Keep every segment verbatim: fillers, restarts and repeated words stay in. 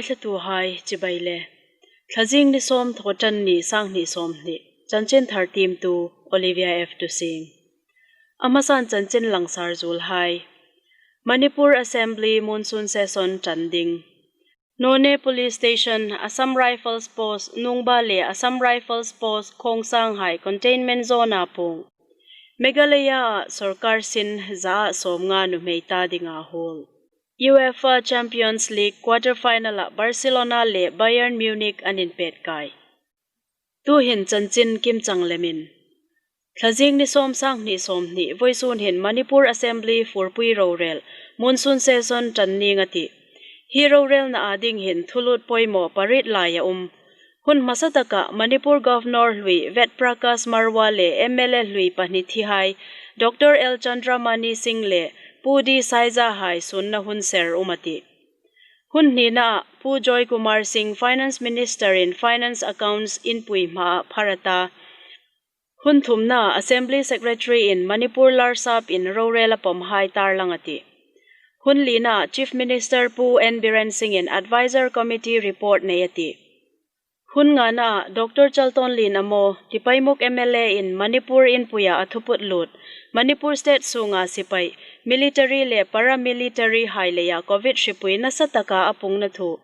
Thlatuhai chibai le. Thlazing ni sawm, Thawṭanni, sanghni sawmhni. Chanchinthar tiemtu Olivia F Tusing. A hmasan chanchin langsar zuolhai. Manipur Assembly monsoon session ṭan ding. Noney Police Station, Assam Rifles Post Nungba le Assam Rifles Post Khongsang hai containment zone-a puong. Meghalaya-a sawrkar sin za sawmnga nuhmei ta dinga huol. UEFA Champions League quarter final-a Barcelona le Bayern Munich an inpet kai. Tuhin chanchin kimchang lemin. Thlazing ni sawm, sanghni sawmhni, vawisun hin Manipur Assembly furpui rorel, monsoon session ṭan ning a tih. Hi rorelna a ding hin thulut poimaw pariet lai a um. Hun hmasa taka Manipur Governor hlui Ved Prakash Marwa le M L A hlui pahni thihai, Doctor L Chandramani Singh le Pu D Saija hai sunna hun ser um a tih. Hun hnina Pu Joy Kumar Singh, Finance Minister-in Finance Accounts inpui hmaa phar a ta. Hun thumna Assembly Secretary-in Manipur Larsap-in rorel a pawmhai tarlang a tih. Hun lina Chief Minister Pu N Biren Singh-in Advisor Committee report nei a tih. Hun ngana Doctor Chaltonlien Amo, Tipaimukh M L A-in Manipur inpuia a thuput lut, Manipur State sunga sipai, military le paramilitary hai leia Covid hripui nasa taka a puongna thu.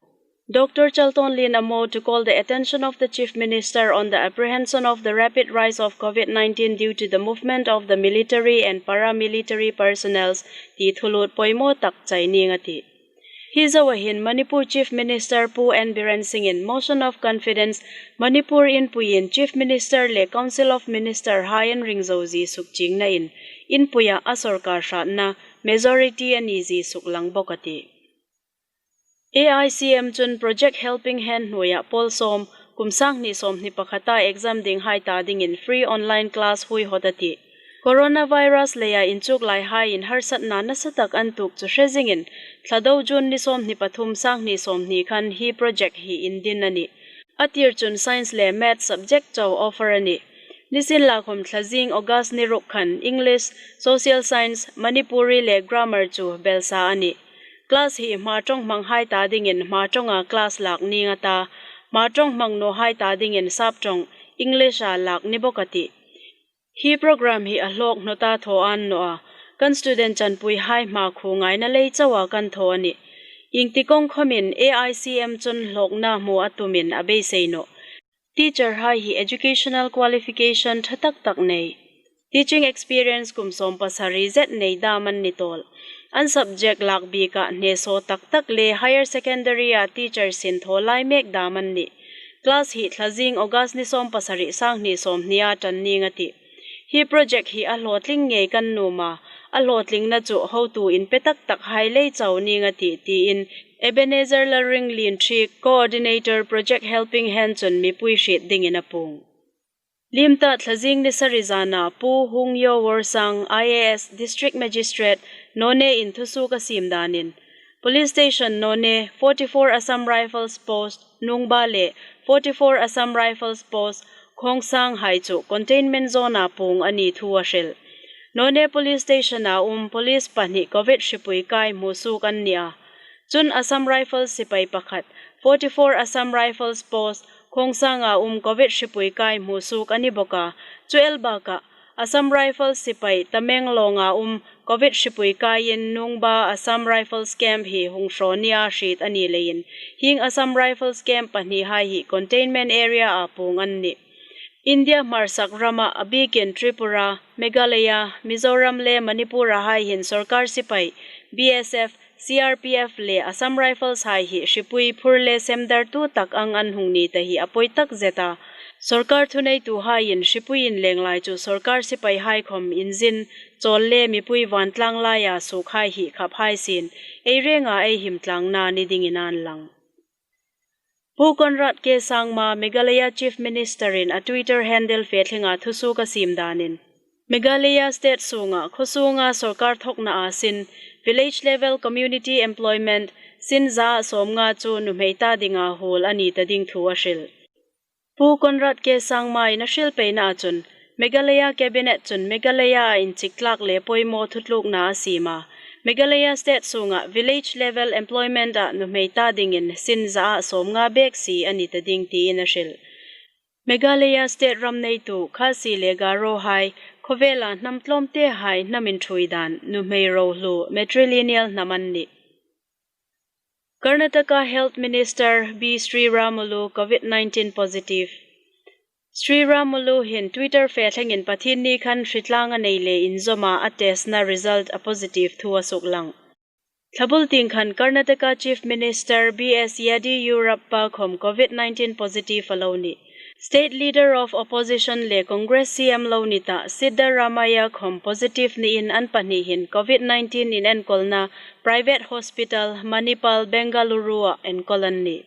Doctor Chaltonlien Amo to call the attention of the Chief Minister on the apprehension of the rapid rise of Covid nineteen due to the movement of the military and paramilitary personnels ti thulut poimaw tak chai ning a tih. Hi zoa hin Manipur Chief Minister Pu N Biren Singh-in motion of confidence Manipur inpuiin Chief Minister le Council of Minister hai an ring zo zie sukchiengnain inpuia a sawrkar hratna majority a ni zie suklang bawk a tih. A I C M chun Project Helping Hand hnuoia pawl sawm, kum sanghni sawmhni pakhata exam dinghai ta dingin free online class huihawt a tih. Coronavirus leia inchuk laihaiin harsatna nasa tak an tuok chu hre zingin, Thlado June ni sawmhni pathum, sanghni sawmhni khan hi project hi indin a nih. A tir chun Science le Maths subject chau offer a nih. Nisienlakhawm Thlazing August ni ruk khan English, Social Science, Manipuri le Grammar chu belsa a nih. Class hi Hmar ṭawng hmanghai ta dingin Hmar ṭawnga class lak ning a ta, Hmar ṭawng hmang nawhai ta dingin Sap ṭawng, English-a lak ni bawk a tih. Hi program hi a hlawk hnawta thaw an naw a, kan student chanpuihai hmakhuo ngaina lei chaua kan thaw a nih. Iengtik kawng khawmin A I C M chun hlawkna hmu a tumin a beisei nawh. Teacher hai hi educational qualification ṭha tak tak nei, teaching experience kum sawm pasari zet nei dam an ni tawl. An subject lak bika hnesaw tak tak le higher secondary-a teacher sin thaw lai mek dam an nih. Class hi Thlazing August ni sawm pasari, sanghni sawmhnia ṭan ning a tih. Hi project hi a hlawtling ngei kan nuom a, a hlawtlingna chu hotu inpe tak tak hai lei chau ning a tih, tiin Ebenezer Lalringlien Thiek, Coordinator Project Helping Hand chun mipui hriet dingin a puong. Liem ta Thlazing ni sari zana Pu Hungyo Worsang, I A S, District Magistrate, Noney-in thusuok a siem danin, Police Station Noney, forty-four Assam Rifles Post Nungba le forty-four Assam Rifles Post Khongsang hai chu containment zone-a puong a ni thu a hril. Noney Police Station-a um police pahni Covid hripui kai hmusuok an ni a. Chun Assam Rifles sipai pakhat, forty-four Assam Rifles Post Khongsang-a um Covid hripui kai hmusuok a ni bawk a. Chu el bakah Assam Rifles sipai Tamenglong-a um Covid hripui kaiin Nungba Assam Rifles camp hi hung hraw nia hriet a ni leiin, hieng Assam Rifles camp pahnihai hi containment area-a puong an nih. India hmarsak rama a bikin Tripura, Meghalaya, Mizoram le Manipur-a hai hin sawrkar sipai, B S F, C R P F le Assam Rifles hai hi hripui phur le semdartu tak ang an hung ni ta hi a pawi tak zet a. Sawrkar thuneituhaiin hripui inleng lai chu sawrkar sipaihai khawm inzin, chawl le mipui vantlang laia suokhai hi khap hai sien, ei renga ei him tlangna ni dingin an lang. Pu Conrad K Sangma, Meghalaya Chief Minister-in a Twitter handle fe thlenga thusuok a siem danin, Meghalaya State sunga khaw sunga sawrkar thawknaa sin, village level community employment, sin za sawmnga chu nuhmei ta dinga huol a ni ta ding thu a hril. Pu Conrad K Sangma-in a hril peinaa chun, Meghalaya Cabinet chun Meghalaya-a inchik tlak le poimaw thutlukna a siem a, Meghalaya state sunga village level employment-a nuhmei ta dingin sin zaa sawmnga bek si a ni ta ding tiin a hril. Meghalaya state ram neitu Khasi le Garo hai, khawvela hnam tlawmte hai hnam inṭhuoi dan nuhmei ro hlu matrilineal hnam an nih. Karnataka Health Minister B Sriramulu COVID-19 positive. Sriramulu hin Twitter fe thlengin Pathienni khan hritlanga nei le inzawma a test-na result a positive thu a suklang. Thlabul tieng khan Karnataka Chief Minister B S Yediyurappa khom COVID-19 positive a lo nih. State Leader of Opposition le Congress C M lo ni ta Siddaramaiah khom positive niin an pahni hin COVID-19 inenkolna private hospital Manipal Bengaluru-a enkawl an nih.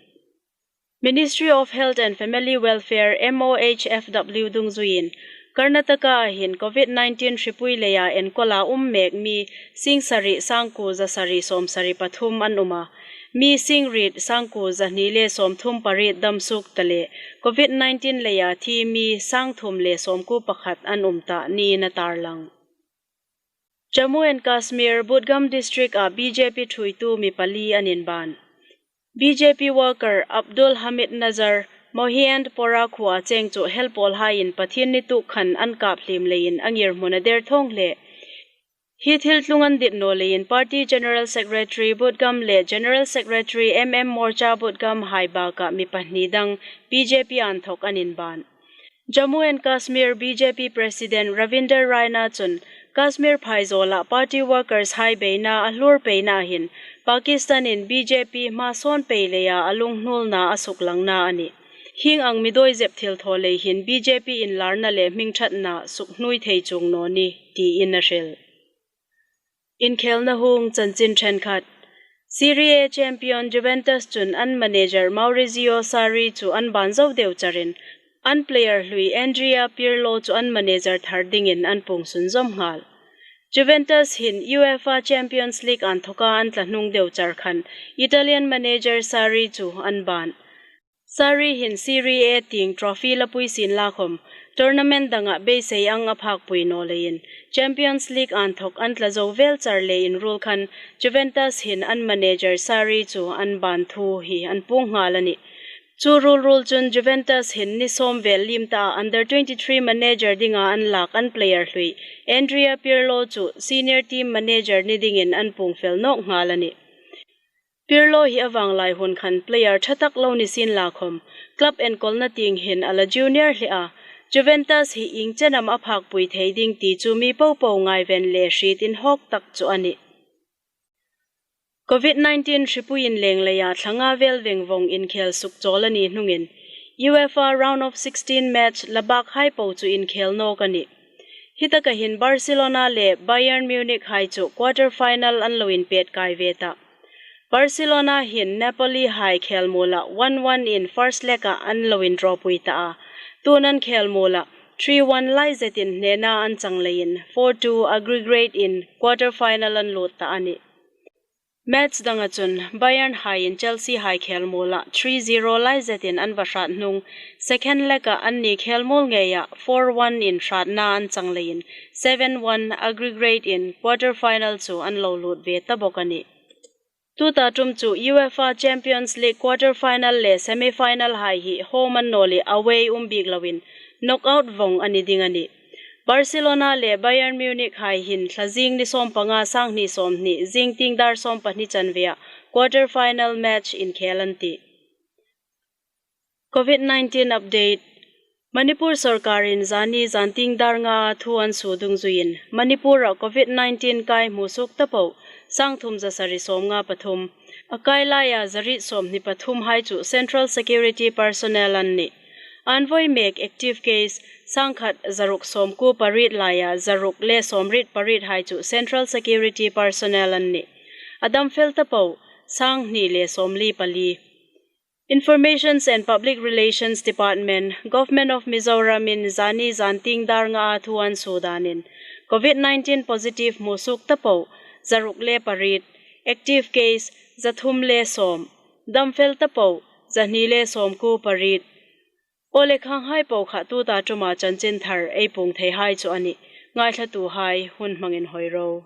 Ministry of Health and Family Welfare, M O H F W dungzuiin Karnataka-a hin COVID-19 hripui leia enkawl a um mek mi sing sari sangkuo za sari sawmsari pathum an um a, mi sing riet sangkuo za hni le sawmthum pariet dam suok ta le COVID-19 leia thi mi sangthum le sawmkuo pakhat an um ta niin a tarlang. Jammu and Kashmir, Budgam district-a B J P ṭhuoitu mi pali an inban. B J P worker Abdul Hamid Nazar, Mohiandpora khuoa cheng chu helpawlhaiin Pathienni tuk khan an kap hliem leiin a ngirhmun a der thawng hle. Hi thil tlung an dit naw leiin Party General Secretary Budgam le General Secretary M M Morcha Budgam hai bakah mi pahni dang B J P inthawk an inban. Jammu and Kashmir B J P President Ravinder Raina chun Kashmir phaizawla party workers hai beina a hlur peina hin Pakistan-in B J P hmasawn pei leia a lunghnulna a suklangna a nih. Hieng ang mi dawizep thilthaw lei hin B J P inlarna le hmingṭhatna sukhnuoi thei chuong naw ni tiin a hril. Inkhelna hung chanchin ṭhenkhat. Serie A champion Juventus chun an manager Maurizio Sarri chu an ban zo deu charin, an player hlui Andrea Pirlo chu an manager thar dingin an puong sunzawm nghal. Juventus hin UEFA Champions League inthawka an tla hnung deu char khan Italian manager Sarri chu an ban. Sarri hin Serie A tieng trophy la pui sienla khom, tournament danga beisei ang a phakpui naw leiin, Champions League inthawk an tla zo vel char le inruol khan, Juventus hin an manager Sarri chu an ban thu hi an puong nghal a nih. Chu ruol ruol chun Juventus hin ni sawm vel liem ta under twenty-three manager dinga an lak an player hlui, Andrea Pirlo chu senior team manager ni dingin an puong fel nawk nghal a nih. Pirlo hi a vanglai hun khan player ṭha tak lo ni sienla khom, club enkawlna tieng hin a la junior hle a, Juventus hi ieng chen am a phakpui thei ding ti chu mi popo ngaiven le hriet inhawk tak chu a nih. COVID-19 hripui inleng leia thla nga vel veng vong inkhel sukchawl a ni hnungin, UEFA round of sixteen match la bakhai po chu inkhel nawk a nih. Hi taka hin Barcelona le Bayern Munich hai chu quarter final an lo inpet kai ve ta. Barcelona hin Napoli hai khelmuola one one in first leg-a an lo indraw pui ta a. Tun an khelmuola three one lai zetin hnena an chang leiin four two aggregate-in quarter final an lut ta a nih. Match danga chun Bayern haiin Chelsea hai khelmuola three zero lai zetin an va hrat hnung, second leg-a anni khelmuol ngeia four one in hratna an chang leiin seven one aggregate-in quarter final chu an lo lut ve ta bawk a nih. Tuta ṭum chu UEFA Champions League quarter final le semi final hai hi home an naw leh away um bik loin knockout vong a ni ding a nih. Barcelona le Bayern Munich hai hin thla zing ni sawmpanga, sanghni sawmhni, zing tieng dar sawmpahni chanveia quarter final match inkhel an tih. COVID-19 update. Manipur sawrkarin zani zantieng dar nga thu an suo dungzuiin Manipur-a COVID-19 kai hmusuok ta po sangthum za sari sawmnga pathum, a kai laia za riet sawmhni pathum hai chu Central Security personnel an nih. An voi mek active case sangkhat za ruk sawmkuo pariet laia za ruk le sawmriet pariet hai chu Central Security personnel an nih. A dam fel ta po sanghni le sawmli pali. Informations and Public Relations Department, Government of Mizoram-in zani zantieng dar nga thu an suo danin, COVID-19 positive hmusuok ta po za ruk le pariet, active case za thum le sawm, dam fel ta po za hni le sawmkuo pariet. Aw le, khanghai po kha tuta ṭuma chanchin thar ei puong thei hai chu a nih. Ngaithlatuhai hun hmangin hawi ro.